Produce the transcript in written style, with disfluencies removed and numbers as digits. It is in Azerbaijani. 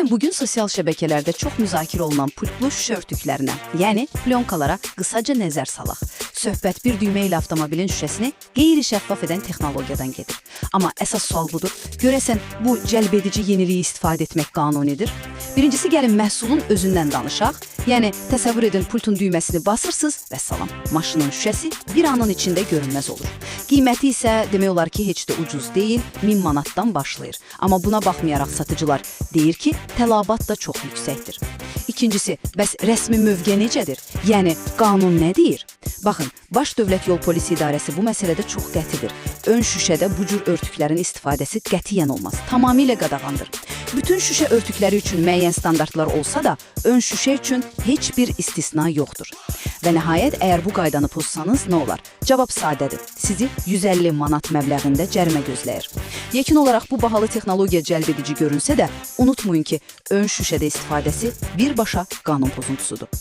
Gəlin bugün sosial şəbəkələrdə çox müzakirə olunan pultlu şüşə örtüklərinə, yəni plyonkalara qısaca nəzər salaq. Söhbət bir düymə ilə avtomobilin şüşəsini qeyri-şəffaf edən texnologiyadan gedir. Amma əsas sual budur: görəsən bu cəlbedici yeniliyi istifadə etmək qanunidir? Birincisi, gəlin məhsulun özündən danışaq. Yəni təsəvvür edin, pultun düyməsini basırsınız və salam. Maşının şüşəsi bir anın içində görünməz olur. Qiyməti isə demək olar ki, heç də ucuz deyil, 1000 manatdan başlayır. Amma buna baxmayaraq satıcılar deyir ki, tələbat da çox yüksəkdir. İkincisi, bəs rəsmi mövqe necədir? Yəni qanun nə deyir? Baxın, Baş Dövlət Yol Polisi İdarəsi bu məsələdə çox qətidir. Ön şüşədə bu cür örtüklərin istifadəsi qətiyyən olmaz. Tamamilə qadağandır. Bütün şüşə örtükləri üçün müəyyən standartlar olsa da, ön şüşə üçün heç bir istisna yoxdur. Və nəhayət, əgər bu qaydanı pozsanız nə olar? Cavab sadədir. Sizi 150 manat məbləğində cərimə gözləyir. Yekun olaraq bu bahalı texnologiya cəlbedici görünsə də, unutmayın ki, ön şüşədə istifadəsi birbaşa qanun pozuntusudur.